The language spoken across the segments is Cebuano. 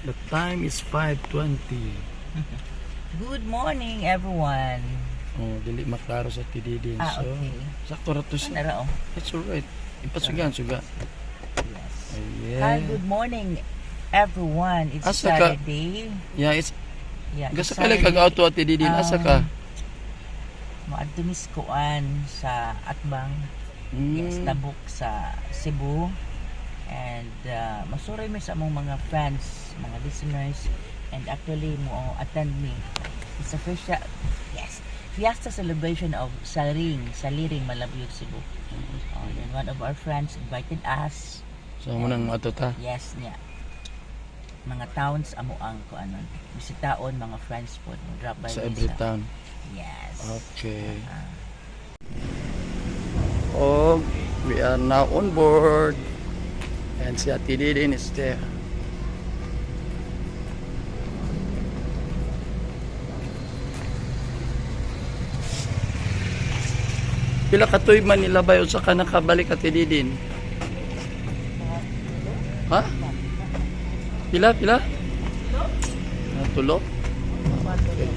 The time is 5:20. Good morning, everyone. Oh, dili maklaro sa TDD. Ah, So, okay. sakto ra to siya. Ano ra, oh? It's alright. Ipasugan, suga. Yes. Ayan. Hi, good morning, everyone. It's Asa ka? Saturday. Yeah, it's Yeah, it's gasa ka lang kag auto, Ate Didin. Asa ka? Moadto mis kuan sa Atbang. Yes, Tabuk sa Cebu. And masuray mi sa among mga fans, mga listeners, and actually mo attend me. It's a fiesta, yes, fiesta celebration of Saring, Saliring, Malabuyok, Cebu. Oh, then one of our friends invited us. So mo nang ato ta. Yes, niya. Mga towns amo ang kuanon. Bisitaon mga friends po, mo drop by Sa mi every town. Yes. Okay. Oh, we are now on board. And si Ate Didin is there. Pila ka tuig man nilabay usa ka nakabalik, Ate Didin? Ha? Pila pila? Ah, tulo? Okay.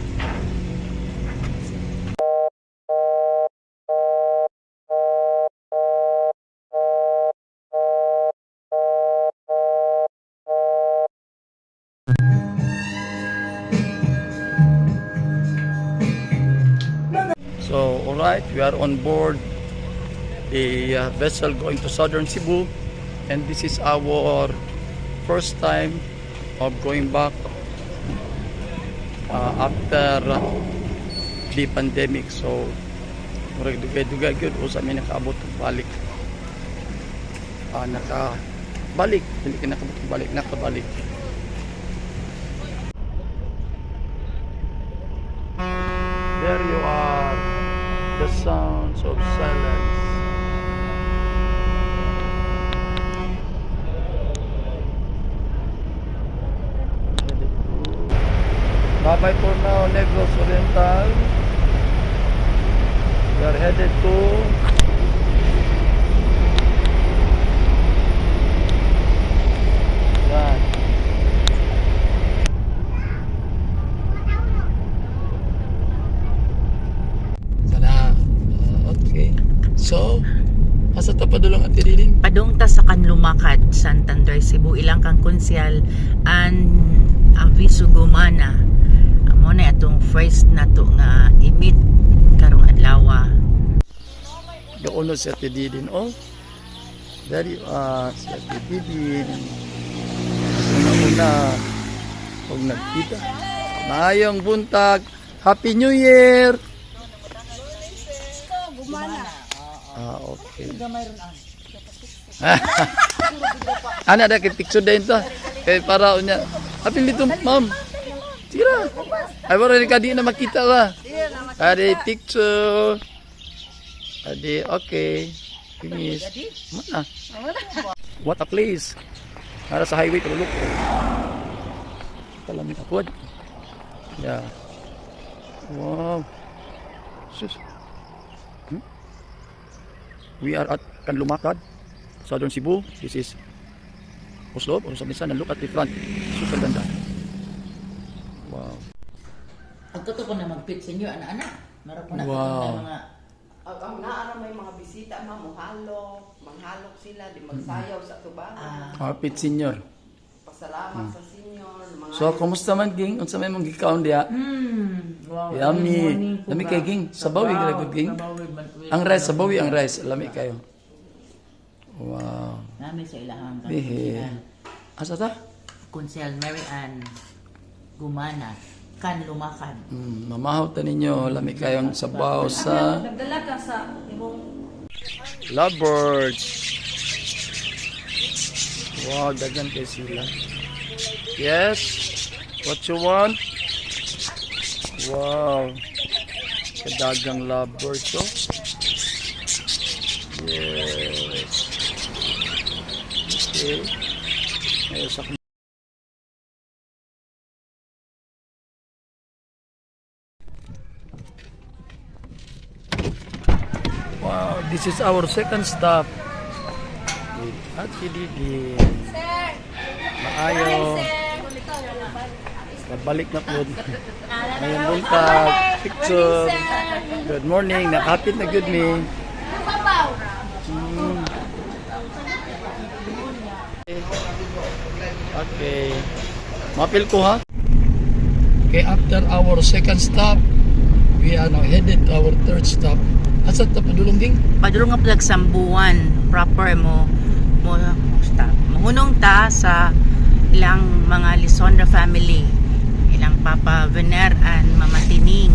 So, all right, we are on board the vessel going to southern Cebu, and this is our first time of going back after the pandemic. So, murag dugay-dugay gyud usa mi nakaabot og balik. Ah, nakabalik, dili ka nakaabot og balik, nakabalik. There you are, the sounds of silence. Bye-bye for now, Negros Oriental. We are headed to Yan. Sana. Ah, okay. So, asa ta padulong, Ate Didin? Padung ta sa Kanlumakad, Santander, Cebu, ilang kang konsyal an Aviso Gumana. Amo na atong first nato nga i-meet karong adlaw. Doon na si Ate Didin. Oh, there you are, si Ate Didin. Una-una, huwag nagkita. Maayong buntag. Happy New Year! Ah, okay. Ana, da kay picture din to. Kay para unya. Happy dito, ma'am. Sige na. Ay, wala rin ka di na makita ba? Ade, picture. Ade, okay. Finish. Mana? What a place. Para sa highway, tulog. Talamig ako. Yeah. Wow. Sus. We are at Kanlumakad, Southern Cebu. This is Oslob or sa minsan, and look at the front. Super ganda. Wow. Ang totoo ko na mag-pit sa inyo, ana-ana. Meron ko na mga Ang naara may mga bisita, ma'am, muhalok, manghalok sila, di magsayaw sa tubangan. Happy senior. Pasalamat sa senior, mga So, kumusta man, Ging? Unsa may mong gikaon diha? Wow. Yummy. Lami kay Ging. Sabaw eh, good Ging. Ang rice, sabaw eh, ang rice. Lami kayo. Wow. Nami sa ilahang Bihi. Asa ta? Konsel Mary Ann Gumana, Kanlumakad. Mamahaw ta ninyo. Lami kayong sabaw sa Nagdala ka sa imong lovebirds. Wow, daghan kay sila. Yes. What you want? Wow. Kadagang lovebirds, oh. Yes. Okay. May usak. Wow, this is our second stop with Ate Didi. Maayo. Balik na po. Ngayon buntag, picture. Good morning, nakapit na good me. Okay. Mapil ko ha. Okay, after our second stop, we are now headed to our third stop. Asa ta padulong ding? Padulong nga plag Sambuan proper mo mo stop. Mohunong ta sa ilang mga Lisondra family. Ilang Papa Vener and Mama Tining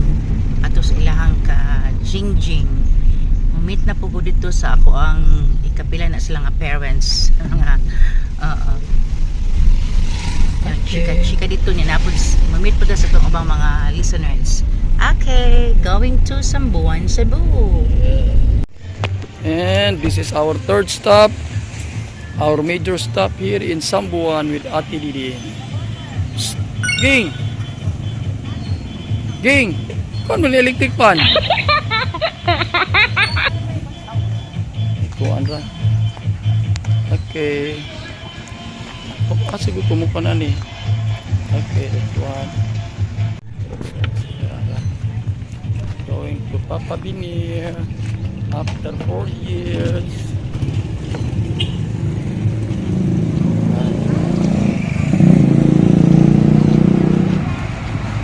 ato sa ilahang ka Jingjing. Meet na po ko dito sa ako ang ikapila na sila nga parents nga oo. Chika-chika dito ni napod mamit po ta sa itong ubang mga listeners. Okay, going to Sambuan, Cebu. And this is our third stop. Our major stop here in Sambuan with Ate Didi. Psst, Ging! Ging! Kuan mo ni electric fan? Kuan ra. Okay. Oh, siguro kumuha na ni. Okay, that one. Yeah. Going to Papa Binir after 4 years.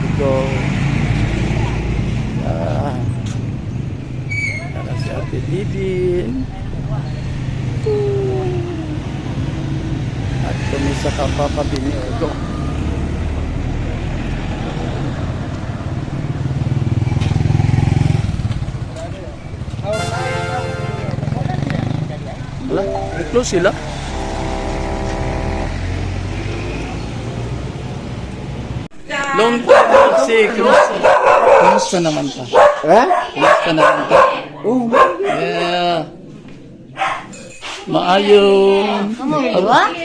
We go. Ah. Tara si Ate Didin. At kami sa Papa Binir. Go. Wala, close sila. Long time no see. Kumusta? Kumusta naman ta? Eh? Kumusta naman ta? Oh, Yeah. Maayo.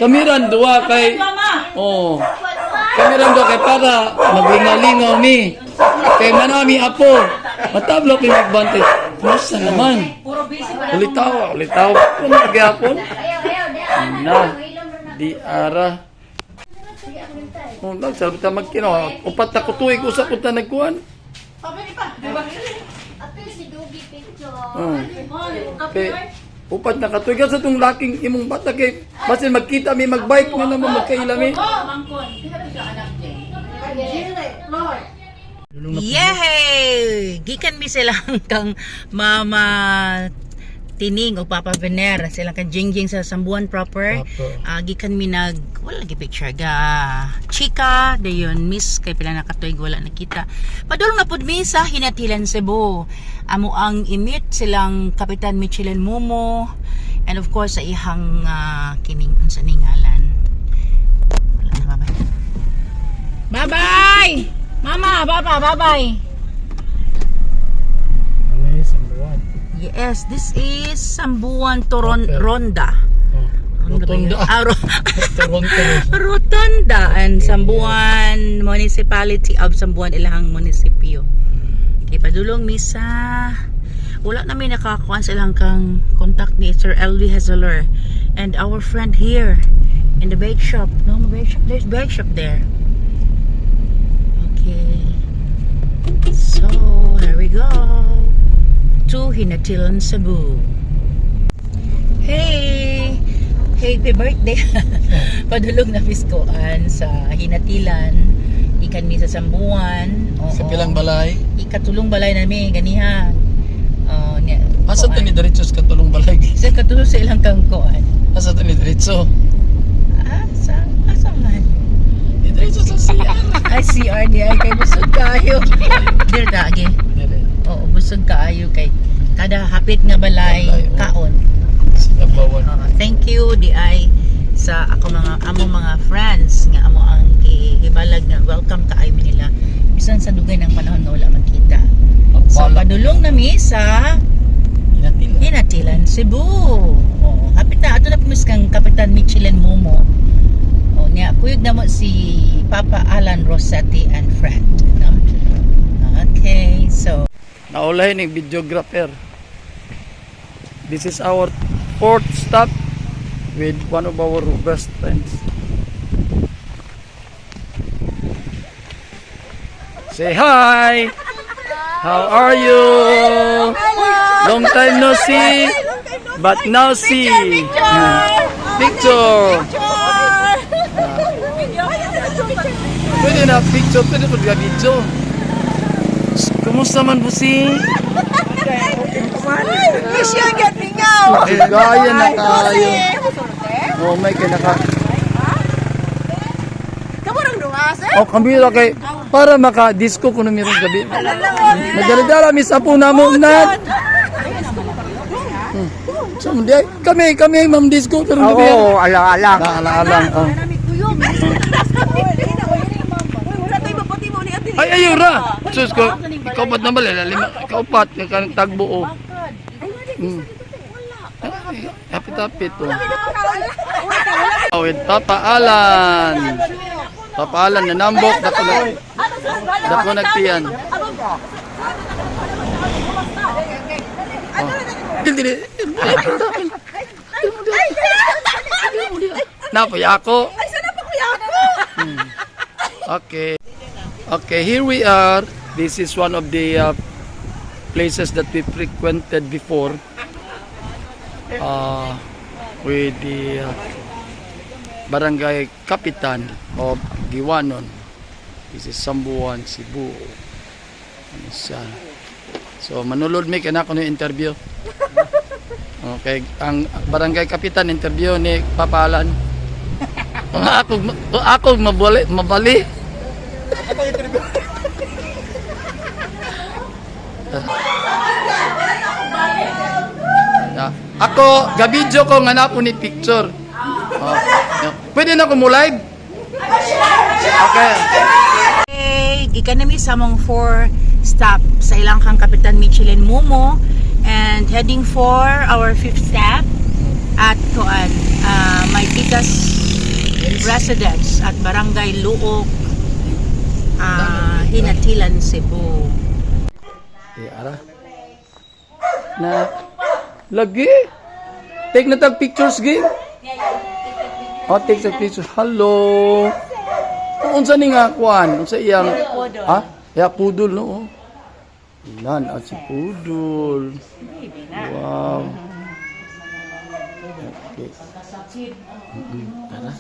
Kami ran duwa kay. Oh. Kami ran duwa kay para maglingalingaw mi. Kay manami apo. Matablo kay magbantay. Kumusta naman? Ulitaw, ulitaw. Kung magyapon. Na. Di ara. Oh, lang sabi ta magkino. Upat na kutuig usa ko ta nagkuan. Apil si Dugi picture. Oh. Kay upat na katuig sa tong laking imong bata kay basin magkita mi magbike na naman magkaila mi. Yay! Gikan mi silang kang Mama Tining o Papa Vener silang kang Jingjing sa Sambuan proper. Proper. Ah, gikan mi nag wala lagi picture ga chika dayon miss kay pila na katuig wala nakita. Padulong na pud mi sa Hinatilan Cebu. Amo ang imit silang Kapitan Michelin Momo and of course sa ihang kining unsa ni ngalan. Wala na, bye-bye. Bye-bye! Mama, Papa, bye-bye. Yes, this is Sambuan Toron Okay. Ronda. Ronda ba yun? Rotonda. Ah, Toronto. Rotonda and Sambuan Municipality of Sambuan ilahang munisipyo. Okay, padulong misa. Wala na may nakakuha sa ilang kang contact ni Sir LV Hazeler and our friend here in the bake shop. No, may bake shop. There's bake shop there. Okay. So, here we go. To Hinatilan, Cebu. Hey! Happy birthday! Padulog na fiskoan sa Hinatilan. Ikan mi sa Sambuan. Oo. Sa pilang balay? Ikatulong balay nami ganiha. Oh, niya. Asa to ni diretso sa katulong balay? Sa katulong sa ilang kangkoan. Asa to ni diretso? Ah, sa asa man? Ni diretso sa CR. Ay, CRDI kay busog kaayo. Dire ta agi. Dire. Oo, busog kaayo kay kada hapit nga balay Balay, oo. kaon. Sa bawan. Oo, thank you di ay sa ako mga among mga friends nga amo ang gihibalag nga welcome kaayo mi nila bisan sa dugay ng panahon nga wala magkita. So padulong na mi sa Hinatilan. Hinatilan, Cebu. Oo, hapit na ato na pumis kang Kapitan Michelin Momo. O niya kuyog na mo si Papa Alan Rossetti and friend, no? Okay, so Naulay ni videographer. This is our fourth stop with one of our best friends. Say hi. How are you? Long time no see. But now see. Picture. Pwede na picture, pwede po video. Kumusta man po si? Siya get mingaw. Gaya na kayo. Oh my ka naka. Kamo rang duha, sir? Oh, kami ra kay para maka-disco kuno meron gabi. Nagdala-dala mi sa po namo na. So, hindi, kami, kami, ma'am disco, pero gabi. Oo, alang-alang. Alang-alang. Oh. Wala tayo mapati mo ni Ate. Ay, ayaw ra. Sus ko, ikaw ba't naman, lima, ikaw pat, ikaw tagbo, oh. Ay, hapit-hapit, oh. Oh, with Papa Alan. Papa Alan, nanambok, dako na, dako nagtiyan. Oh. Dili, dili. Napoy ako. Ay, sana pa kuya ako. Okay. Okay, here we are. This is one of the places that we frequented before with the barangay kapitan of Guiwanon. This is Sambuan, Cebu. Ano siya? So, manulod mi kay nako ni interview. Okay, ang barangay kapitan interview ni Papa Alan. Ako mabali, mabali. Ya. Ako, gabidyo ko nga na po ni picture. Oh. Pwede na ko mo live? Okay. Okay, gikan nami sa among four stop sa ilang kang Kapitan Michelin Momo and heading for our fifth stop at kuan, my tita's residence at Barangay Luok, Hinatilan, Cebu. Di ara. Na lagi. Take na tag pictures gi. Oh, take the pictures. Hello. Unsa ni nga kuan? Unsa iyang Ha? Ya pudol no. Oh. Nan at si pudol. Wow. Okay. Tara.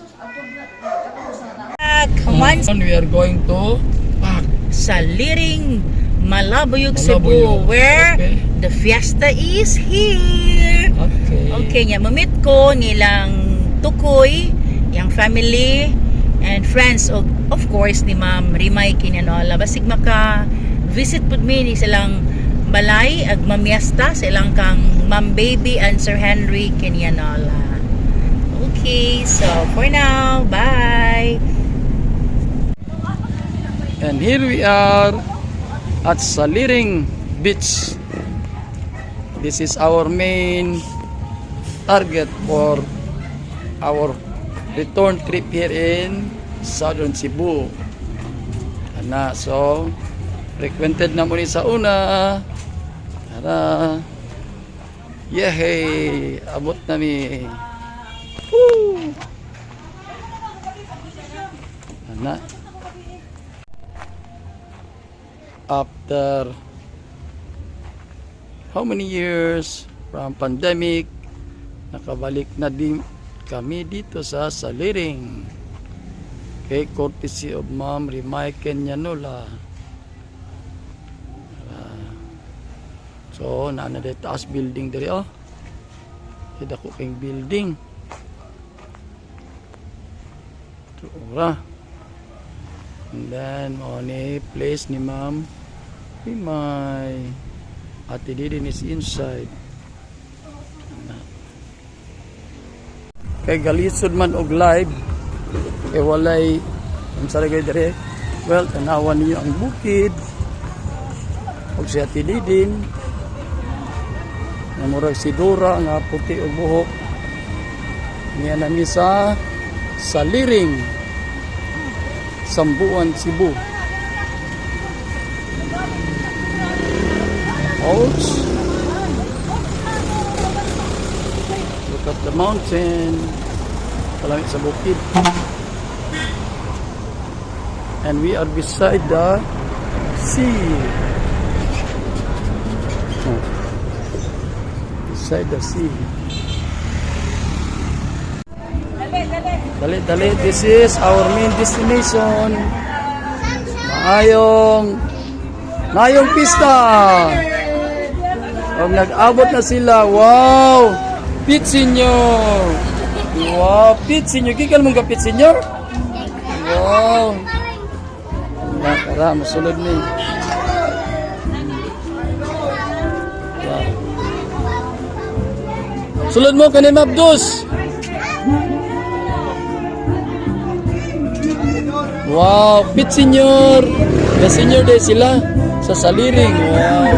One We are going to park. Sa Liring, Malabuyog, Cebu, Malabuyog. Where Okay. the fiesta is here. Okay. Okay, nya mamit ko nilang tukoy, yang family and friends of course ni Ma'am Rimay Quinanola. Basig maka visit pud mi ni silang balay ag mamiesta sa ilang kang Ma'am Baby and Sir Henry Quinanola. Okay, so for now, bye. And here we are at Saliring Beach. This is our main target for our return trip here in Southern Cebu. Ana, so frequented na mo ni sa una. Tara. Yehey! Abot nami. Woo! Ana. After how many years from pandemic, nakabalik na din kami dito sa Saliring. Okay, courtesy of Ma'am Rimay Kenyanola. So, naa na dito taas building diri oh. Dako kayong building. Tura. And then, mao ni place ni Ma'am Rimay. Ate Didin is inside. Ana. Kay galisod man og live kay walay unsa ra kay dire. Well, tanawan ninyo ang bukid. Og si Ate Didin. Nga murag si Dora nga puti og buhok. Niya nami sa Saliring, Sambuan, Cebu. Ouch! Look at the mountain. Kalamit sa bukid. And we are beside the Sea. Oh. Beside the sea. Dali, dali. This is our main destination. Maayong Maayong pista. Og nag-abot na sila. Wow! Pit Señor. Wow, Pit Señor. Gikan mong ka Pit Señor? Wow. Na, tara, masulod ni. Wow. Sulod mo kani Mabdus. Wow, Pit Señor. The senior day sila sa Saliring. Wow.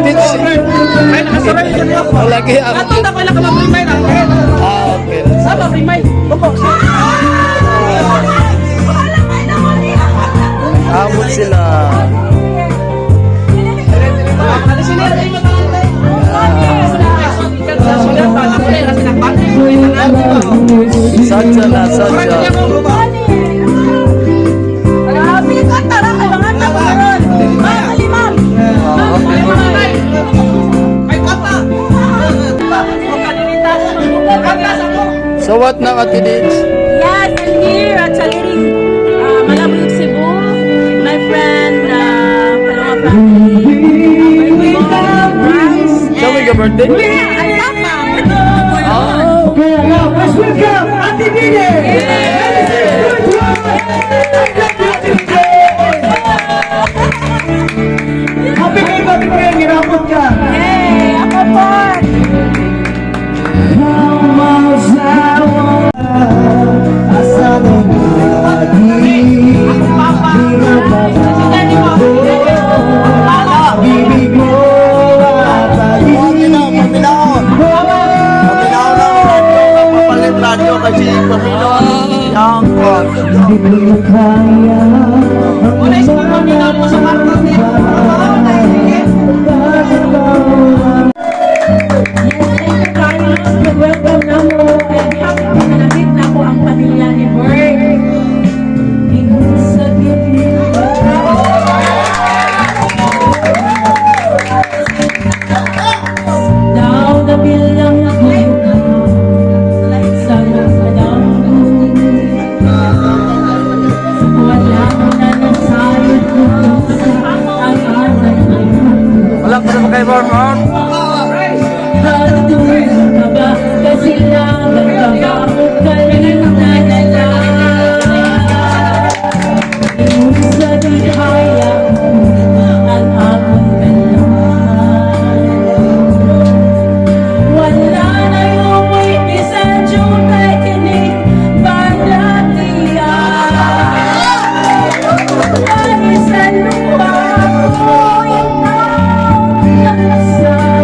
Pit Wala kaya ako. Ah, okay. Abot sila. Sadya na, sadya. Ah, okay. So what now, Ate Dits? Yes, I'm here at Saliring, Malabuyok, Cebu. My friend, Paloma family, Rams, Siya may ka-birthday? Yeah, I love ma'am. Ah, Okay, now let's welcome Ate Bine! Happy kayo, happy kayo, ginapot ka! Hey, ako po. Paminaw, paminaw. Paminaw lang radyo, papalit radyo kasi paminaw. Yang kon. Yes, thank you, Carlos. Welcome na mo. And happy ko na namit na ko ang pamilya ni Bert. Ingon sa gabi. Daw na bilang ako sa kadang. Wala na ng sayod ko ang aral. Wala pa naman kayo, Ma'am. Hatulog ka ba? Kasilangan ka ba? O kanina na lang? Ingon sa dihaya ang akong kalan. Wala na yung may bisan kay kining balatian. Ay, sa lupa ko ikaw nasa.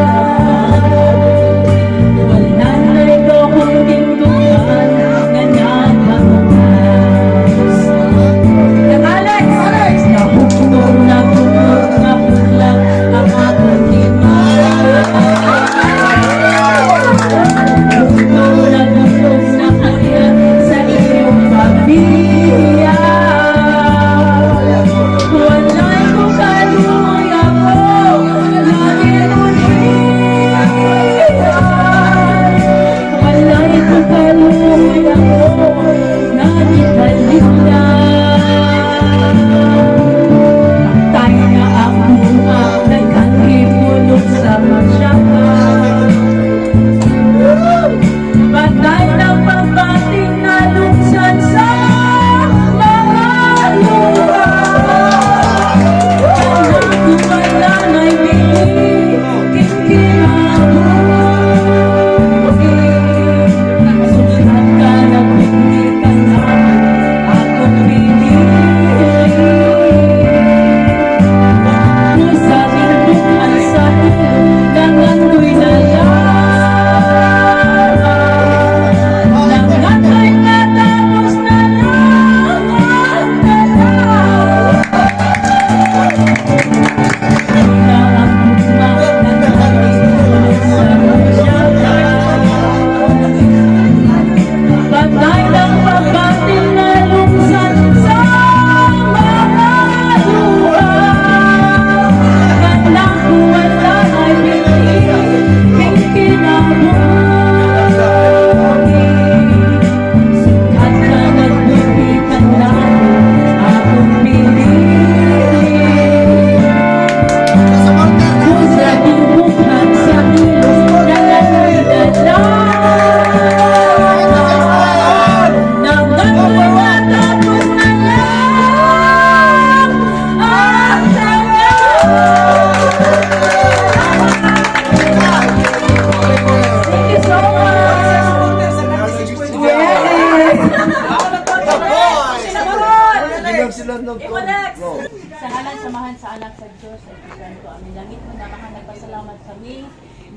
Aming langit mo namahan, nagpasalamat kami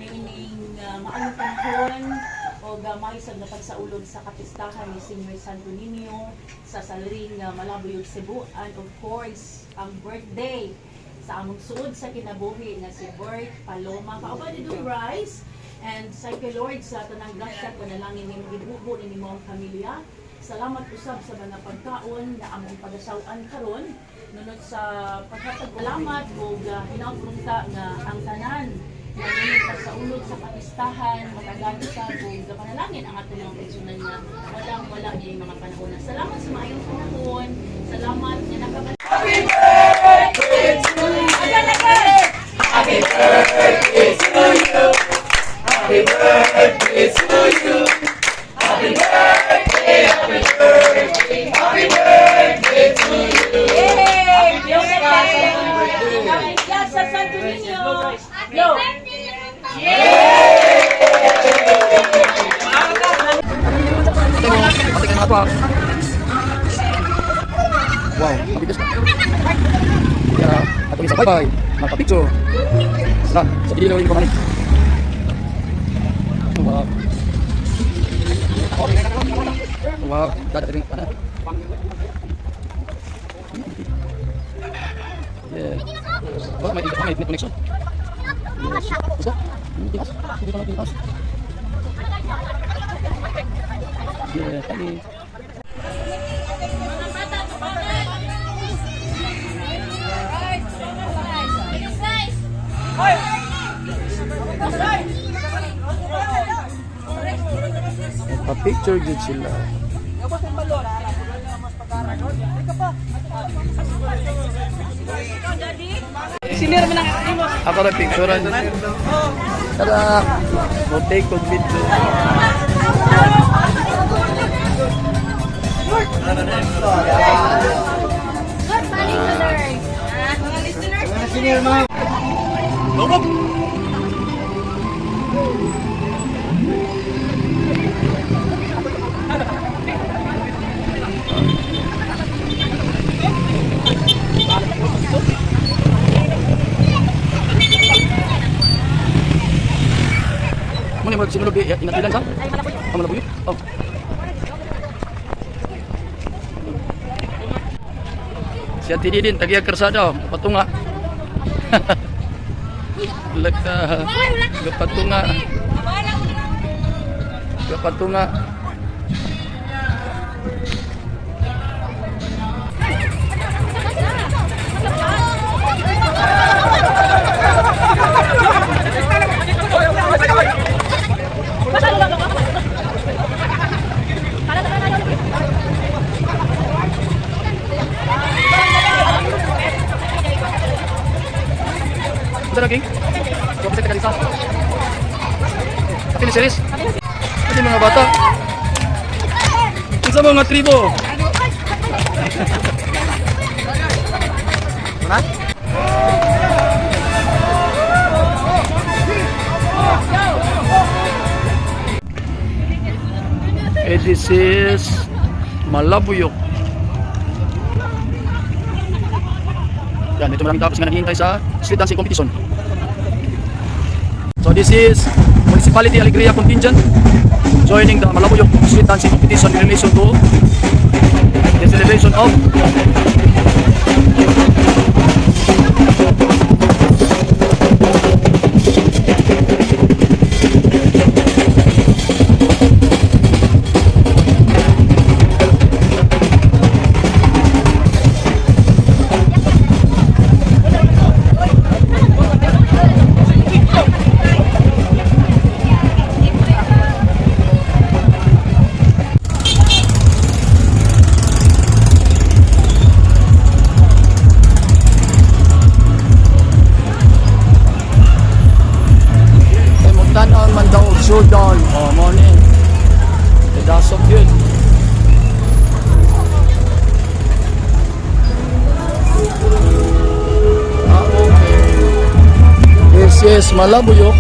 niining maayong panahon o gamay sa napagsaulog sa kapistahan ni Senior Santo Niño sa Salaring Malabuyok, Cebu, and of course ang birthday sa among suod sa kinabuhi nga si Bert Paloma kauban ni Dong Rice. And sa kay Lord sa tanang grasya, panalangin nimo, gibubo ni nimo ang pamilya. Salamat usab sa mga pagkaon na among pagasaw-an karon nunot sa paghatag. Salamat ug hinaut unta nga ang tanan nga nunot sa ulog sa kapistahan matagan sa ug panalangin ang atong mga kaigsunan nga walang wala ni mga panahon. Salamat sa maayong panahon. Salamat nga nakabalik. Again, again! Yay! Yes, sa Santo Niño! Yo! Pati kayo mga tuwa. Wow, mabilis na. Kaya, ato isa bye-bye. Magpa-picture. Sa, sa ilaw yung kumain. Wow. Wow, dadating pa na. Yeah. Oh, may internet connection. Yes. Isa? Hindi tikas. Hindi pa tikas. Yeah, thank you. Pa-picture jud sila. Ako na picturean. Tara, mo take og video. Good morning, listeners. Mo ni mag sinulog di inatilan sa? Ang malabuyo. Oh. Siya tididin tagiya karsada oh, patunga. Laka gapatunga. Gapatunga. Unsa na king? Wa pa sa kalisa. Apil series. Ano mga bata? Unsa mga tribo? Eh, this is Malabuyok. Yan, medyo maraming tao kasi nga naghihintay sa street dancing competition. So this is Municipality Alegria contingent joining the Malabuyok street dancing competition in relation to the celebration of Mutan-on man daw showdown. Oh, morning. Pedasok yun. Ah, okay. This is Malabuyok.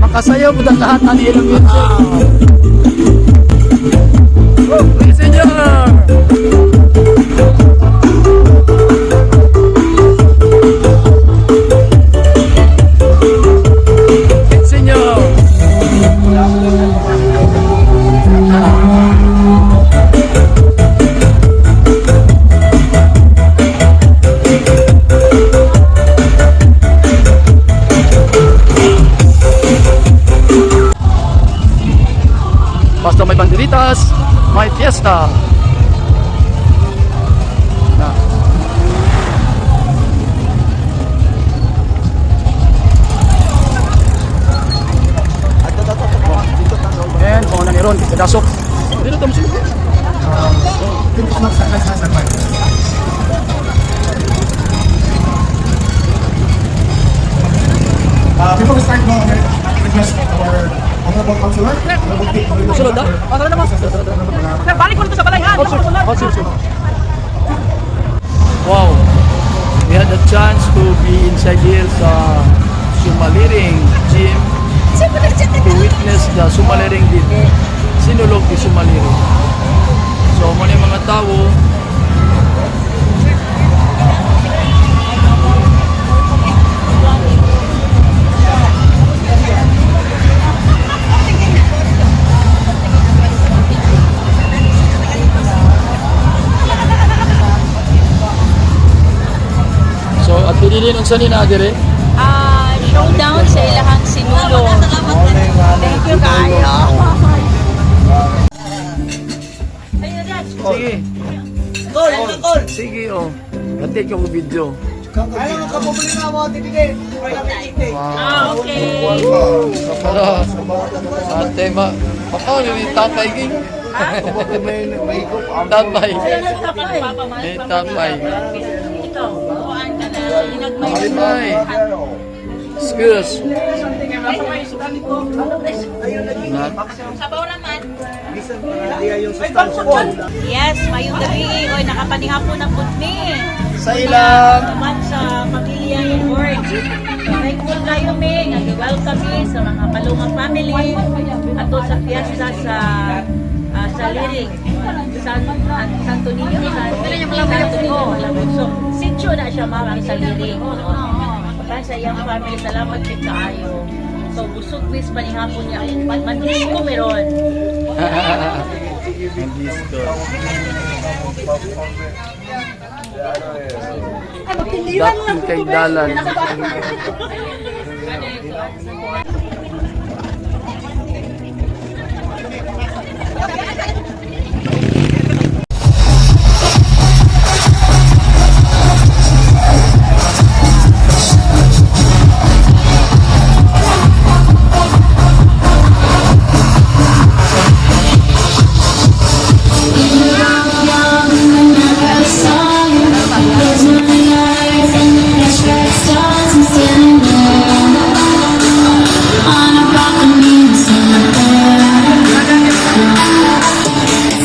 Makasayaw po ang lahat ang ilang music. May fiesta. Na. And mao na ni ron, kadasok. Dito ta mosulod. Before we start, no, I'm going to request our honorable councilor, Honorable Dick Sulod na? Balik ko sa balay ha. Wow. We had a chance to be inside here sa Sumaliring Gym to witness the Sumaliring dito. Sinulog di Sumaliring. So, mao yung mga tao. So, at pinilin unsa ni na dire? Ah, showdown sa ilahang sinulog. Thank you kaayo. Sige. Sige, oh. Ate ko video. Alam mo, kapubuli na mo, tibigay. Ah, okay. Para ate ma baka ni tatay ging. Tatay. Ni tatay. Ikaw, kuhaan ka na. Ginagmay. Ay, excuse. Na, Sabaw naman. Yes, mayong gabi. Oy, nakapanihapon na pud mi. Sa ilang Naman sa pamilya ni Lord. Thankful kayo mi nga gi-welcome mi sa mga Palunga family ato sa fiesta sa sa Liring. Santo Niño, Santo Niño, Malabon. So, sitio na siya ma'am ang sa Liring. Para sa iyang family, salamat kay kaayo. So, busog mis panihapon niya. Mandisco meron. Disco. Dapin kay dalan.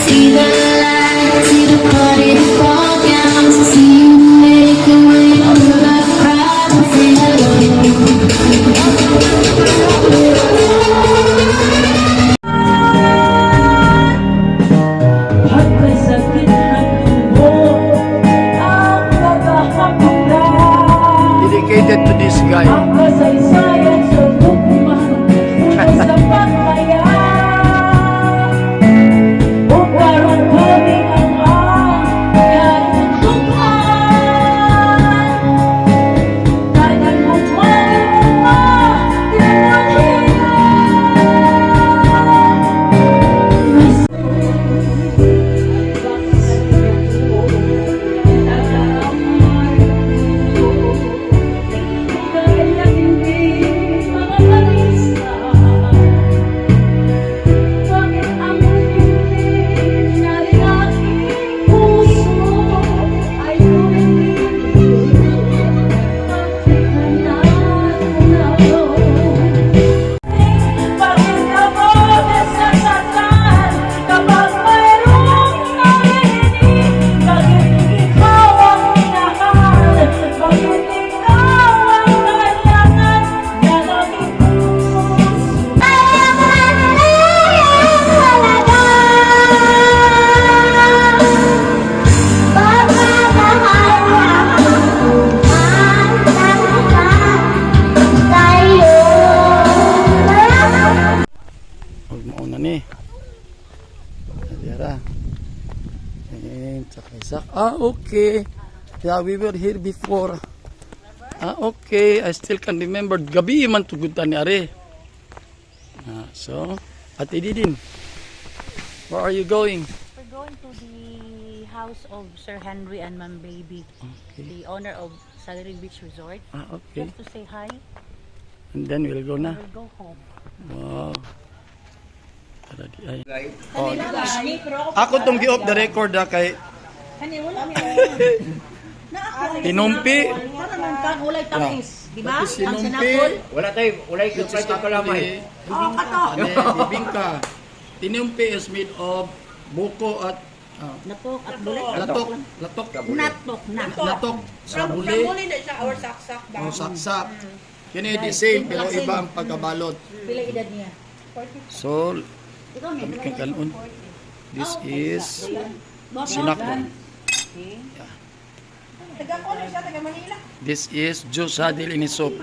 See the light, see the party, the fall down. See you make your way through the crowd and say hello. Pagkasakit ng tubo, ang naghahakuran. Dedicated to this guy. Ang kasaysayan sa lukman, puno sa pagmaya. O karon kami ang karutukan. Tanan mo man, Bakit ang hindi na rin aking puso ay tumitigil? Bakit ka ba nasasaktan kapag mayroong narinig? Bakit ikaw ang minahal? Bakit ikaw ang kailangan ng aking puso? Huwag mauna ni. Dira. And saka isa. Ah, okay. Yeah, we were here before. Ah, okay. I still can remember. Gabi man tugutan ni Are. Ah, so, Ate Didin, where are you going? Going to the house of Sir Henry and Ma'am Baby, the owner of Salary Beach Resort. Ah, okay. Just to say hi. And then we'll go na. We'll go home. Wow. Tara di ay. Oh, ako tong gi-off the record ha kay Hani, wala mi. Tinumpi. Para man kan ulay tamis, di ba? Tapos Ang sinumpi. sinapol. Wala tayo, wala Which is kalamay. actually Oh, kato. ano, bibingka. Tinumpi is made of buko at Natok at bulit. latok, latok, Natok na. latok sa buli Muli na siya or saksak ba? o saksak. Kini the same pero iba ang pagkabalot. Pila edad niya? So, Ikaw may kami kang kanon. This is sinakbon. Taga ko na siya, taga Manila. This is juice hadil in soup.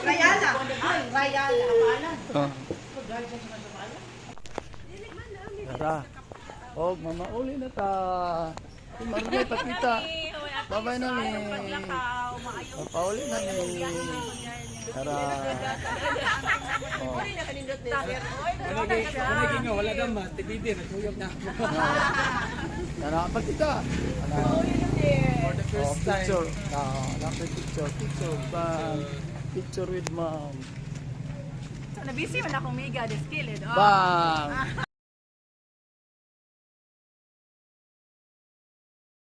Rayala. Ay, Rayala. Oh. Tara. Oh, mama, uli na ta. Marne, pakita. Babay na mi. Papauli na mi. Tara. Oh. Wala naman, Ate Didi, naguyab na. Tara, pakita. Tara. For the Oh, first time. picture. Ah, lapit picture. Picture. Bang. Picture with mom. Nabisi man akong miga, this kilid. Bang.